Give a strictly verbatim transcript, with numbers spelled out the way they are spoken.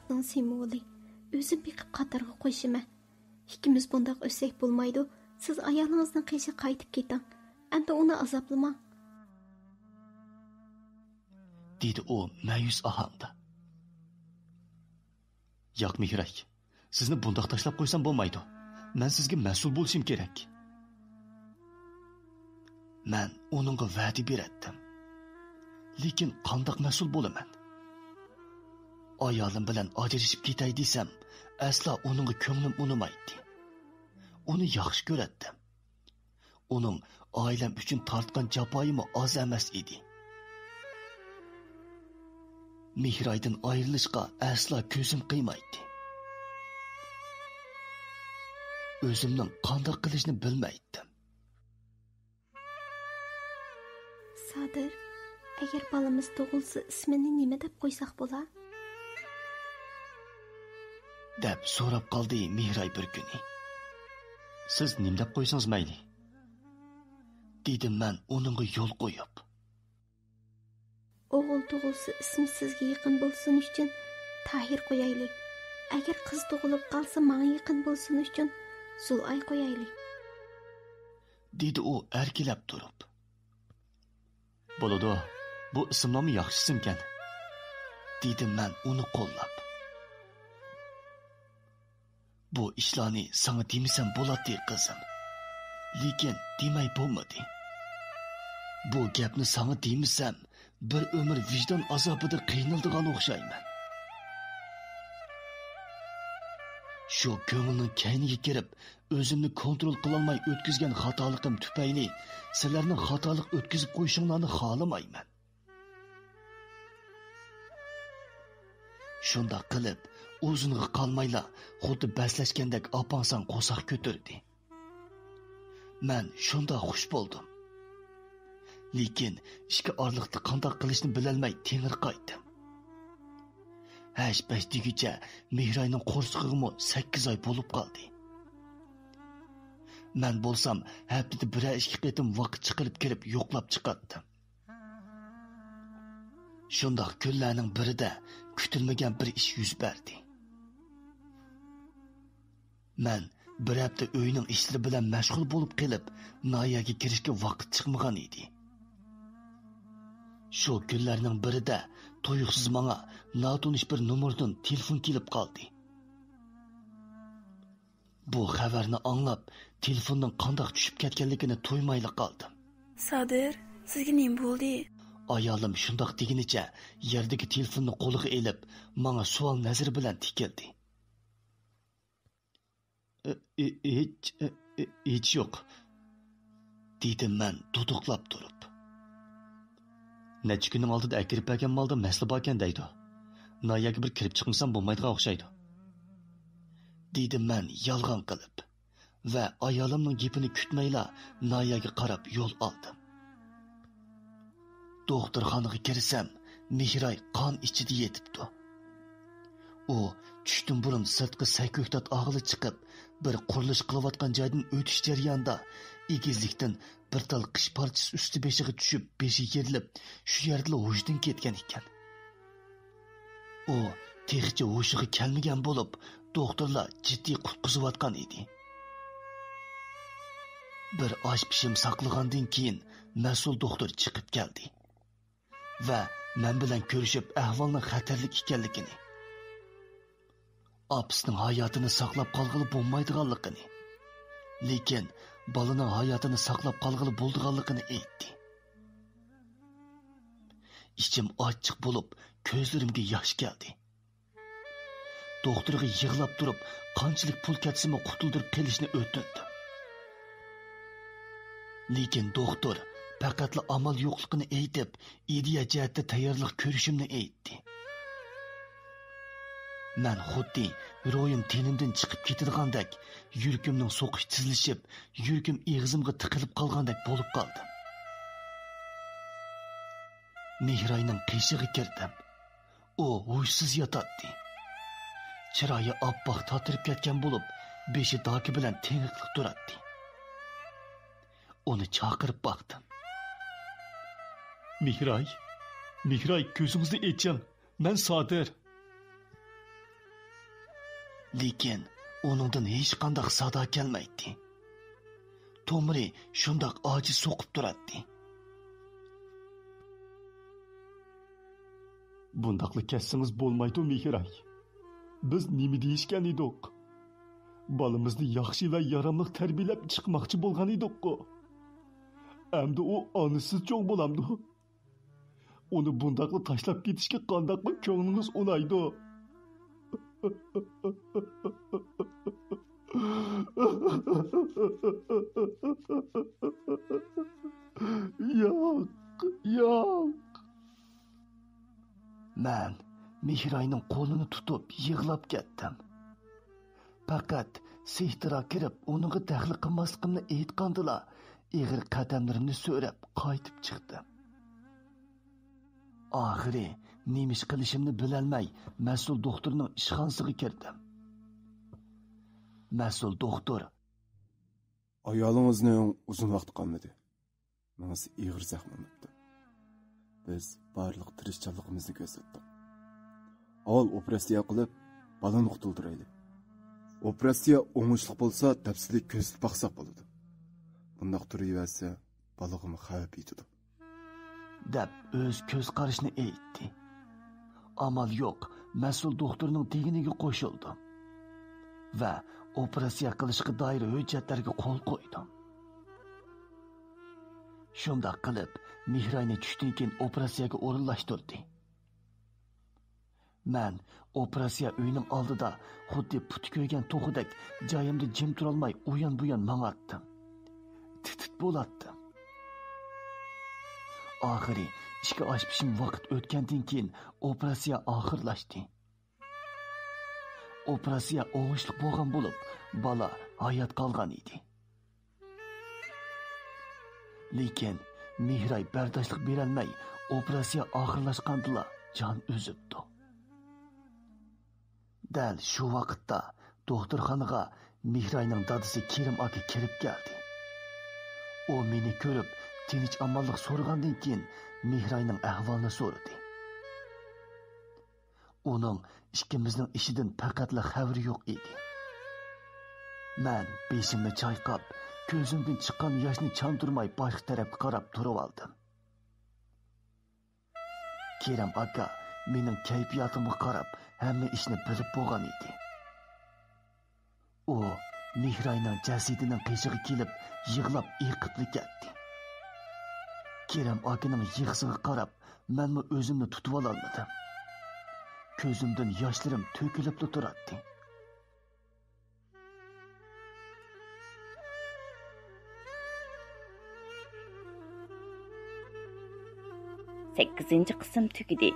سىمۋولى. ئۆزۈم بېقىپ قاتارغا قوشىمەن. ئىككىمىز بۇنداق ئۆتسەك بولمايدۇ. سىز ئايالىڭىزنىڭ قېشىغا قايتىپ كېتىڭ. ئەمدى ئۇنى ئازابلىماڭ. دېدى ئۇ مەيۈس ئاھاڭدا. ياق، مېھراي، سىزنى بۇنداق تاشلاپ قويسام بولمايدۇ. مەن سىزگە مەسئۇل بولۇشۇم كېرەك. مەن ئۇنىڭغا ۋەدە بېرەتتىم. لېكىن قانداق مەسئۇل بولىمەن؟ ئايالىم بىلەن ئاجرىشىپ كېتەي دېسەم، ئەسلا ئۇنىڭغا كۆڭلۈم ئۇنىمايتتى. ئۇنى ياخشى كۆرەتتىم. ئۇنىڭ ئائىلەم ئۈچۈن تارتقان جاپايىمۇ ئاز ئەمەس ئىدى. مېھرايدىن ئايرىلىشقا ئەسلا كۆزۈم قىيمايتتى. ئۆزۈمنىڭ قانداق قىلىشنى بىلمەيتتىم. سادىر، ئەگەر بالىمىز تۇغۇلسا، ئىسمىنى نېمە دەپ قويساق بولا؟ دەپ سوراپ قالدى مېھراي بىر كۈنى. سىز نېمە دەپ قويسىڭىز مەيلى، دېدىم مەن ئۇنىڭغا يول قويۇپ. ئوغۇل تۇغۇلسا، ئىسمى سىزگە يېقىن بولسۇن ئۈچۈن تاھىر قويايلى. ئەگەر قىز تۇغۇلۇپ قالسا، ماڭا يېقىن بولسۇن ئۈچۈن زۇلئاي قويايلى، دېدى ئۇ ئەركىلەپ تۇرۇپ. بولىدۇ، بۇ ئىسىملارمۇ ياخشى ئىسىمكەن، دېدىم مەن ئۇنى قوللاپ. بۇ ئىشلارنى ساڭا دېمىسەم بولاتتى، قىزىم. لېكىن دېمەي بولمىدى. بۇ گەپنى ساڭا دېمىسەم، بىر ئۆمۈر ۋىجدان ئازابىدا قىينىلىدىغان ئوخشايمەن. شۇ كۆڭۈلنىڭ كەينىگە كىرىپ، ئۆزۈمنى كونترول قىلالماي ئۆتكۈزگەن خاتالىقىم تۈپەيلى سىلەرنىڭ خاتالىق ئۆتكۈزۈپ قويۇشۇڭلارنى خالىمايمەن. شۇنداق قىلىپ، ئۇزۇنغا قالمايلا خۇددى بەسلەشكەندەك ئاپاڭسان قورساق كۆتۈردى. مەن شۇنداق خۇش بولدۇم. لېكىن ئىككى ئارىلىقتا قانداق قىلىشنى بىلەلمەي تېڭىرقايتتىم. ھەش-پەش دېگۈچە مېھراينىڭ قورسىقىغىمۇ سەككىز ئاي بولۇپ قالدى. مەن بولسام ھەپتىدە بىرەر ئىككى قېتىم ۋاقىت چىقىرىپ كىرىپ يوقلاپ چىقاتتىم. شۇنداق كۈنلەرنىڭ بىرىدە كۈتۈلمىگەن بىر ئىش يۈز بەردى. مەن بىر ھەپتە ئۆينىڭ ئىشلىرى بىلەن مەشغۇل بولۇپ قېلىپ، ناھىيەگە كىرىشكە ۋاقىت چىقمىغان ئىدى. شۇ كۈنلەرنىڭ بىرىدە تۇيۇقسىز ماڭا ناتونۇش بىر نومۇردىن تېلېفون كېلىپ قالدى. بۇ خەۋەرنى ئاڭلاپ، تېلېفوننىڭ قانداق چۈشۈپ كەتكەنلىكىنى تۇيمايلا قالدىم. سادىر، سىزگە نېمە بولدى؟ ئايالىم شۇنداق دېگىنىچە يەردىكى تېلېفوننى قولىغا ئېلىپ، ماڭا سوئال نەزىرى بىلەن تىكىلدى. ئى، ئى، ھېچ، ئى، ئى، ھېچ يوق، دېدىم مەن دۇدۇقلاپ تۇرۇپ. نەچچە كۈننىڭ ئالدىدا ئەكىرىپ بەرگەن مالدا مەسىلە باركەن دەيدۇ. ناھىيەگە بىر كىرىپ چىقمىسام بولمايدىغان ئوخشايدۇ، دېدىم مەن يالغان قىلىپ ۋە ئايالىمنىڭ گېپىنى كۈتمەيلا ناھىيەگە قاراپ يول ئالدىم. دوختۇرخانىغا كىرسەم، مېھراي قان ئىچىدە يېتىپتۇ. ئۇ چۈشتىن بۇرۇن سىرتقا سەكۆكتات ئاغىلى چىقىپ، بىر قۇرۇلۇش قىلىۋاتقان جايدىن ئۆتۈش جەريانىدا ئېگىزلىكتىن بىر تال قىش پارچىسى ئۈستى بېشىغا چۈشۈپ، بېشى يېرىلىپ، شۇ يەردىلا ھوشىدىن كەتكەن ئىكەن. ئۇ تېخىچە ھوشىغا كەلمىگەن بولۇپ، دوختۇرلار جىددىي قۇتقۇزۇۋاتقان ئىدى. بىر ئاش پىشىم ساقلىغاندىن كېيىن، مەسئۇل دوختۇر چىقىپ كەلدى ۋە مەن بىلەن كۆرۈشۈپ، ئەھۋالنىڭ خەتەرلىك ئىكەنلىكىنى، ئاپىسىنىڭ ھاياتىنى ساقلاپ قالغىلى بولمايدىغانلىقىنى، لېكىن بالىنىڭ ھاياتىنى ساقلاپ قالغىلى بولىدىغانلىقىنى ئېيتتى. ئىچىم ئاچچىق بولۇپ، كۆزلىرىمگە ياش كەلدى. دوختۇرغا يىغلاپ تۇرۇپ، قانچىلىك پۇل كەتسىمۇ قۇتۇلدۇرۇپ قېلىشنى ئۆتۈندۈم. لېكىن دوختۇر پەقەتلا ئامال يوقلۇقىنى ئېيتىپ، ئىدىيە جەھەتتە تەييارلىق كۆرۈشۈمنى ئېيتتى. مەن خۇددى روھىم تېنىمدىن چىقىپ كېتىدىغاندەك، يۈرىكىمنىڭ سوقۇشى تېزلىشىپ، يۈرىكىم ئېغىزىمغا تىقىلىپ قالغاندەك بولۇپ قالدىم. مېھراينىڭ قېشىغا كىردىم. ئۇ ھوشسىز ياتاتتى. چىرايى ئاپئاق تاتىرىپ كەتكەن بولۇپ، بېشى داكا بىلەن تېڭىقلىق تۇراتتى. ئۇنى چاقىرىپ باقتىم. مېھراي، مېھراي، كۆزىڭىزنى ئېچىڭ، مەن سادىر. لېكىن ئۇنىڭدىن ھېچقانداق سادا كەلمەيتتى. تومۇرى شۇنداق ئاجىز سوقۇپ تۇراتتى. بۇنداقلا كەتسىڭىز بولمايدۇ، مېھراي. بىز نېمە دېيىشكەن ئىدۇق؟ بالىمىزنى ياخشى ۋە ياراملىق تەربىيەلەپ چىقماقچى بولغان ئىدۇققۇ. ئەمدى ئۇ ئانىسىز چوڭ بولامدۇ؟ ئۇنى بۇنداقلا تاشلاپ كېتىشكە قانداقمۇ كۆڭلىڭىز ئۇنايدۇ؟ ياق، ياق. مەن مېھراينىڭ قولىنى تۇتۇپ يىغلاپ كەتتىم. پەقەت سېھتىرا كىرىپ ئۇنىڭغا دەخلى قىلماسلىقىمنى ئېيتقاندىلا، ئېغىر قەدەملىرىمنى سۆرەپ قايتىپ چىقتىم. ئاخىرى نېمە ئىش قىلىشىمنى بىلەلمەي، مەسئۇل دوختۇرنىڭ ئىشخانىسىغا كىردىم. مەسئۇل دوختۇر: ئايالىڭىزنىڭ ئۇزۇن ۋاقتى قالمىدى. مېڭىسى ئېغىر زەخىملىنىپتۇ. بىز بارلىق تىرىشچانلىقىمىزنى كۆرسەتتۇق. ئاۋۋال ئوپېراتسىيە قىلىپ، بالىنى قۇتۇلدۇرايلى. ئوپېراتسىيە ئوڭۇشلۇق بولسا، تەپسىلىي كۆزىتىپ باقساق بولىدۇ. بۇنداق تۇرۇۋەرسە، بالىغىمۇ خەۋپ يېتىدۇ، دەپ ئۆز كۆز قارىشىنى ئېيتتى. ئامال يوق، مەسئۇل دوختۇرنىڭ دېگىنىگە قوشۇلدۇم ۋە ئوپېراتسىيە قىلىشقا دائىر ھۆججەتلەرگە قول قويدۇم. شۇنداق قىلىپ، مېھراينى چۈشتىن كېيىن ئوپېراتسىيەگە ئورۇنلاشتۇردى. مەن ئوپېراتسىيە ئۆيىنىڭ ئالدىدا خۇددى پۇتى كۆيگەن توخۇدەك جايىمدا جىم تۇرالماي ئۇيان-بۇيان ماڭاتتىم. تىت-تىت بولاتتىم. ئاخىرى ئىككى ئاش پىشىم ۋاقىت ئۆتكەندىن كېيىن ئوپېراتسىيە ئاخىرلاشتى. ئوپېراتسىيە ئوڭۇشلۇق بولغان بولۇپ، بالا ھايات قالغان ئىدى. لېكىن مېھراي بەرداشلىق بېرەلمەي، ئوپېراتسىيە ئاخىرلاشقاندىلا جان ئۈزۈپتۇ. دەل شۇ ۋاقىتتا دوختۇرخانىغا مېھراينىڭ دادىسى كېرىم ئاكا كىرىپ كەلدى. ئۇ مېنى كۆرۈپ، تىنچ-ئامانلىق سورىغاندىن كېيىن، مېھراينىڭ ئەھۋالىنى سورىدى. ئۇنىڭ ئىككىمىزنىڭ ئىشىدىن پەقەتلا خەۋىرى يوق ئىدى. مەن بېشىمنى چايقاپ، كۆزۈمدىن چىققان ياشنى چاندۇرماي باشقا تەرەپكە قاراپ تۇرۇۋالدىم. كېرەم ئاكا مېنىڭ كەيپىياتىمغا قاراپ ھەممە ئىشنى بىلىپ بولغان ئىدى. ئۇ مېھراينىڭ جەسىتىنىڭ قېشىغا كېلىپ يىغلاپ ئېقىپلا كەتتى. كېرەم ئاكىنىڭ يىغىسىغا قاراپ مەنمۇ ئۆزۈمنى تۇتۇۋالالمىدىم. كۆزۈمدىن ياشلىرىم تۆكۈلۈپلا تۇراتتى. سەككىزىنچى قىسىم تۈگىدى.